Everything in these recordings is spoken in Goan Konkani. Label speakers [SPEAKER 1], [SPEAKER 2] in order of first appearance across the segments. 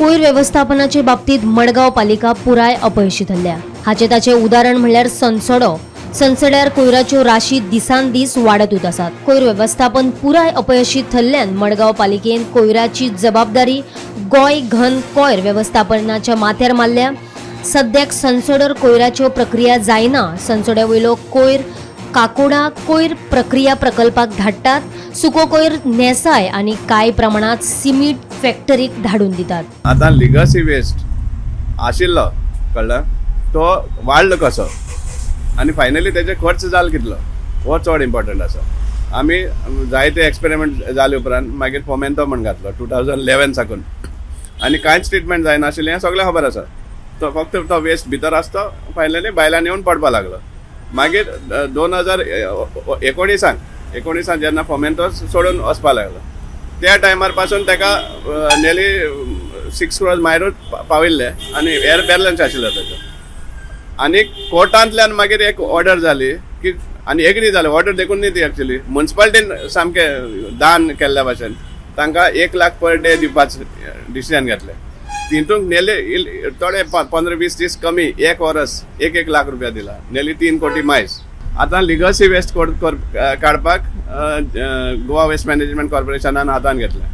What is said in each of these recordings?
[SPEAKER 1] कोयर वेवस्थापनाचे बाबतीत मडगांव पालिका पुराय अपयशी थारल्या. हाचे ताचें उदाहरण म्हणल्यार सनसडो. सनसड्यार कोयराच्यो राशी दिसान दीस वाडतूच आसात. कोयर वेवस्थापन पुराय अपयशी थरल्यान मडगांव पालिकेन कोयराची जबाबदारी गोंय घन कोयर वेवस्थापनाच्या माथ्यार मारल्या. सद्याक सनसोडर कोयराच्यो प्रक्रिया जायना. सनसोड्या वयलो कोयर काकोडा कोयर प्रक्रिया प्रकल्पाक धाडटात. सुको कोयर नेसाय आनी कांय प्रमाणात सिमीट फॅक्टरीक धाडून दितात.
[SPEAKER 2] आतां लिगसी वेस्ट आशिल्लो कळ्ळें, तो वाडलो कसो आनी फायनली तेजे खर्च जालो कितलो हो चड इम्पॉर्टंट आसा. आमी जायते एक्सपेरिमेंट जाले उपरांत मागीर फोमेंतो म्हण घातलो 2011 साकून आनी कांयच ट्रिटमेंट जायनाशिल्लें हें सगळें खबर आसा. तो फक्त तो वेस्ट भितर आसता, फायनली भायल्यान येवन पडपा लागलो. मागीर 2019 एकोणिसान जेन्ना फोमेंतो सोडून वचपा लागलो त्या टायमार पासून ताका नियरली 6 क्रोर्स मायरूच पाविल्ले आनी एअर बॅलन्स आशिल्लो ताचो. आनी कोर्टांतल्यान मागीर एक ऑर्डर जाली की आनी एग्री जाले ऑर्डर देखून न्ही ती एक्चुली मुन्सिपालिटीन सामकें दान केल्ल्या भाशेन तांकां 1 लाख पर डे दिवपाचें डिसिजन घेतलें. तितूंत नियरली थोडे 15-20 दीस कमी एक वरस एक एक लाख रुपया दिला, नियरली 3 कोटी मायज. आतां लिगसी वेस्ट काडपाक गोवा वेस्ट मॅनेजमेंट कॉर्पोरेशनान हातान घेतलें.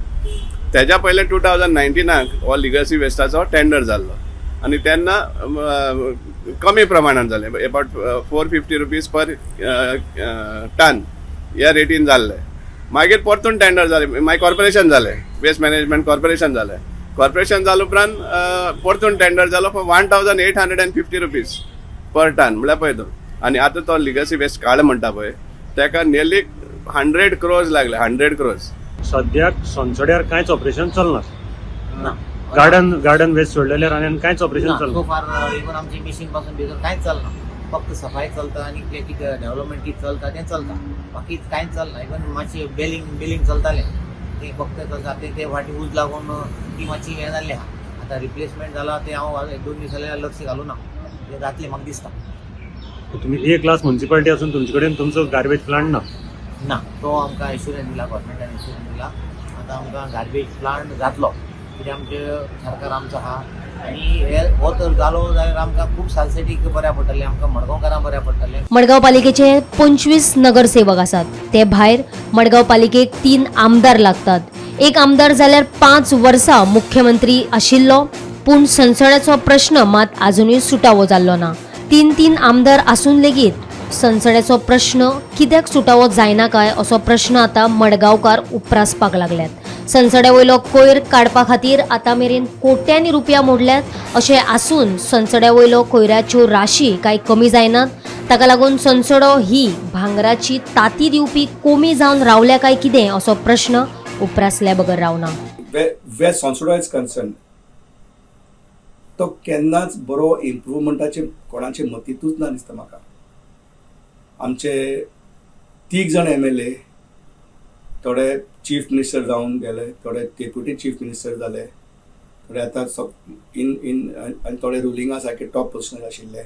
[SPEAKER 2] तेज्या पयलें 2019 हो लिगसी वेस्टाचो टेंडर जाल्लो आनी तेन्ना कमी प्रमाणान जालें, about ₹450 per ton ह्या रेटीन जाल्लें. मागीर परतून टेंडर जालें, मागीर कॉर्पोरेशन जालें, वेस्ट मॅनेजमेंट कॉर्पोरेशन जालें. कॉर्पोरेशन जाले उपरांत परतून टेंडर जालो for ₹1850 per ton. म्हळ्यार पळय तूं, आनी आतां तो लिगसी वेस्ट काड म्हणटा पळय ताका नियरली 100 क्रोर्स लागले, 100 क्रोर्स.
[SPEAKER 3] सद्याक सोनसड्यार कांयच ऑपरेशन चलना?
[SPEAKER 4] ना.
[SPEAKER 3] गार्डन वेस्ट सोडलेल्यार आनी कांयच ऑपरेशन
[SPEAKER 4] ना.
[SPEAKER 3] चलना?
[SPEAKER 4] सो फार इवन आमची मिशीन पासून भितर कांयच चलना. फक्त सफाई चलता आनी तें कितें डेव्हलपमेंट कितें चलता तें चलता, बाकी कांयच चलना. इवन मातशी बेलिंग बिलिंग चलतालें तें फक्त चलता. तें ते फाटी उज लागून ती मातशी हें जाल्लें आहा. आतां रिप्लेसमेंट जाला तें हांव एक दोन दीस जाल्यार लक्ष घालूं ना, तें जातलें म्हाका दिसता.
[SPEAKER 3] तुमी ए क्लास म्युन्सिपालिटी असून तुमचे कडेन तुमचो गार्बेज प्लांट ना?
[SPEAKER 4] ना, तो आमकां एश्युरन्स दिला, गव्हर्मेंटान एश्युरन्स दिला. आतां आमकां गार्बेज प्लांट जातलो कित्याक आमचे सरकार आमचो आहा आनी हे हो तर जालो जाल्यार आमकां खूब सालसेटीक बऱ्याक पडटलें, आमकां मडगांवकारांक बऱ्याक पडटलें.
[SPEAKER 1] मडगांव पालिकेचे 25 नगरसेवक आसात. ते भायर मडगांव पालिकेक तीन आमदार लागतात. एक आमदार जाल्यार 5 वर्सां मुख्यमंत्री आशिल्लो, पूण सनसड्याचो प्रश्न मात आजुनूय सुटावो जाल्लो ना. तीन तीन आमदार आसून लेगीत सनसड्याचो प्रश्न कित्याक सुटावो जायना काय असो प्रश्न आतां मडगांवकार उप्रासपाक लागल्यात. सनसड्या वयलो कोयर काडपा खातीर आतां मेरेन कोट्यांनी रुपया मोडल्यात. अशें आसून सनसड्या वयलो कोयराच्यो राशी कांय कमी जायनात. ताका लागून सनसडो ही भांगराची ताती दिवपी कोमी जावन रावल्या काय कितें असो प्रश्न उप्रासल्या बगर रावना.
[SPEAKER 5] Where Sonsodo is concerned, तो केन्नाच बरो इम्प्रुवमेंटाचे कोणाचे मतींतूच ना दिसता म्हाका. आमचे तीग जाण एमएलए, थोडे चीफ मिनिस्टर जावन गेले, थोडे डेप्युटी चीफ मिनिस्टर जाले, थोडे आतां इन इन आनी थोडे रुलिंगा सारके टॉप पोजिशनार आशिल्ले.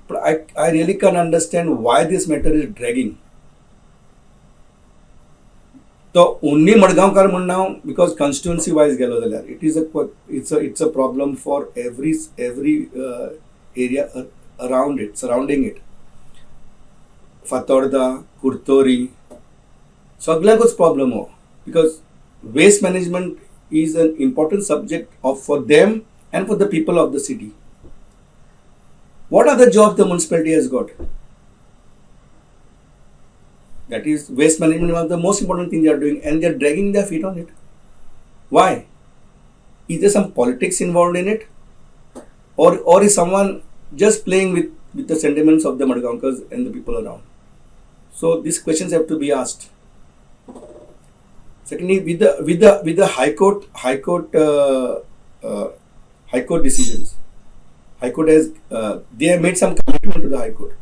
[SPEAKER 5] पण I really can understand why this matter is dragging. तो ओन्ली मडगांवकार म्हण ना, because constituency wise गेलो जाल्यार it is a it's a problem for every area around it, surrounding it. Fatorda, Curtorim, सगल्यांकूच problem हो, because waste management is an important subject of for them and for the people of the city. What are the jobs the municipality has got? That is waste management, one of the most important thing they are doing, and they are dragging their feet on it. Why? Is there some politics involved in it? Or is someone just playing with the sentiments of the Madgaonkars and the people around? So these questions have to be asked. Secondly, with the High Court decisions, High Court has they have made some commitment to the High Court.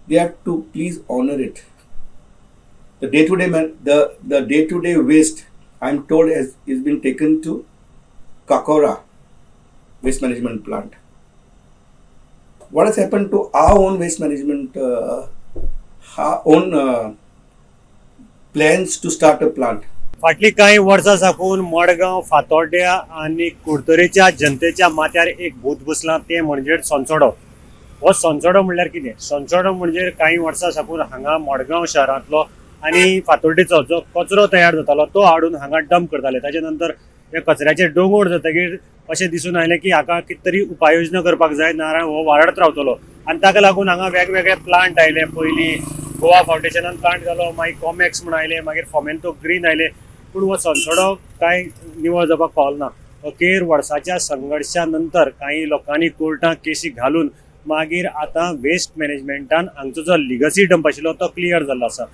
[SPEAKER 5] They have to please honor it. The day to day man, the day to day waste, I am told, has is been taken to Cacora waste management plant. What has happened to our own waste management, our own plans to start a plant?
[SPEAKER 3] फाटलीं कांय वर्सां साकून मडगांव, फातोड्ड्या आनी कुडतरेच्या जनतेच्या माथ्यार एक भूत बसलां, तें म्हणजे सोनसडो. हो सोनसडो म्हणल्यार कितें? सोनसडो म्हणजे कांय वर्सां साकून हांगा मडगांव शहरांतलो आनी फातोड्डेचो जो कचरो तयार जातालो तो हाडून हांगा डंप करताले. ताजे नंतर हे कचऱ्याचे दोंगर जातकीर अशें दिसून आयलें की हाका कितें तरी उपाययोजना करपाक जाय, नाजाल्यार हो वाडत रावतलो. आनी ताका लागून हांगा वेगवेगळे प्लांट आयले. पयलीं गोवा फावंडेशनान प्लांट घालो, मागीर कॉमॅक्स म्हूण आयले, मागीर फोमेंतो ग्रीन आयले, पूण हो सोनसडो कांय निवळ जावपाक पावलो ना. अखेर वर्साच्या संघर्शा नंतर कांय लोकांनी कोर्टांत केशी घालून मागीर आतां वेस्ट मॅनेजमेंटान हांगचो जो लिगसी डंप आशिल्लो तो क्लियर जाल्लो आसा.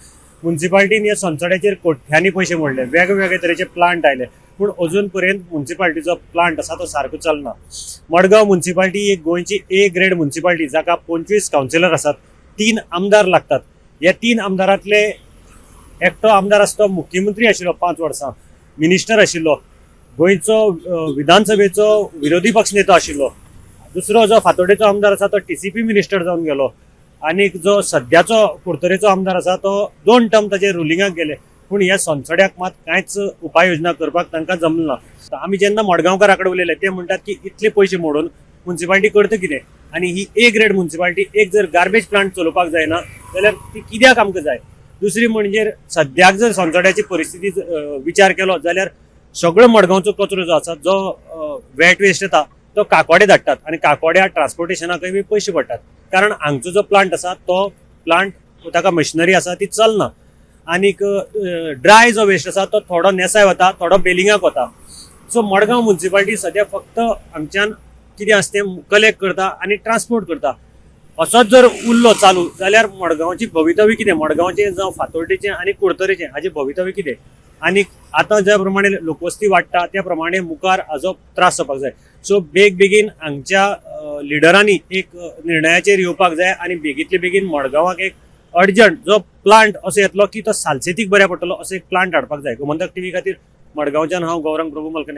[SPEAKER 3] मुन्सिपाल्टीन ह्या सोनसड्याचेर कोट्यांनी पयशे मोडले, वेगवेगळे तरेचे प्लांट आयले, पूण अजून पर्यंत मुन्सिपाल्टीचो प्लांट आसा तो सारको चलना. मडगांव मुन्सिपाल्टी एक गोंयची ए ग्रेड मुन्सिपाल्टी, जाका 25 कावन्सिलर आसात, 3 आमदार लागतात. ह्या 3 आमदारांतले एकटो आमदार आसा तो मुख्यमंत्री आशिल्लो, 5 वर्सां मिनिस्टर आशिल्लो, गोंयचो विधानसभेचो विरोधी पक्ष नेतो आशिल्लो. दुसरो जो फातोडेचो आमदार आसा तो टीसीपी मिनिस्टर जावन गेलो, आनी जो सद्याचो कुडतरेचो आमदार आसा तो 2 टर्म ताजे रुलिंगाक गेले, पूण ह्या सोनसड्याक मात कांयच उपाययोजना करपाक तांकां जमलें ना. आमी जेन्ना मडगांवकारा कडेन उलयले ते म्हणटात की इतले पयशे मोडून मुन्सिपाल्टी करता कितें, आनी ही ए ग्रेड मुन्सिपाल्टी एक जर गार्बेज प्लांट चलोवपाक जायना जाल्यार ती कित्याक आमकां जाय? दुसरी म्हणजे सद्याक जर सोनसड्याची परिस्थिती विचार केलो जाल्यार सगळो मडगांवचो कचरो जो आसा, जो वेट वेस्ट येता तो काकोडे धाडटात आनी काकोड्या ट्रान्सपोर्टेशनाकय बी पयशे पडटात, कारण हांगचो जो प्लांट आसा तो प्लांट ताका मशिनरी आसा ती चलना. आनीक ड्राय जो वेस्ट आसा तो थोडो नेसाय वता, थोडो बेलिंगाक वता. सो मडगांव मुन्सिपाल्टी सद्या फक्त हांगच्यान कितें आसा तें कलेक्ट करता आनी ट्रान्सपोर्ट करता. असोच जर उरलो चालू जाल्यार मडगांवची भवितव्य कितें? मडगांवचें जावं फातोड्डेचें आनी कुडतरेचें हाजें भवितव्य कितें? आनी आतां ज्या प्रमाणे लोकवस्ती वाडटा त्या प्रमाणे मुखार हाजो त्रास जावपाक जाय. सो बेग बेगीन हांगच्या लिडरांनी एक निर्णयाचेर येवपाक जाय आनी बेगींतले बेगीन मडगांवाक एक अर्जंट जो प्लांट असो येतलो की तो सालसेतीक बऱ्या पडटलो असो एक प्लांट हाडपाक जाय. गोमंतक टीव्ही खातीर मडगांवच्यान हांव गौरंग प्रभू मलकनेकर.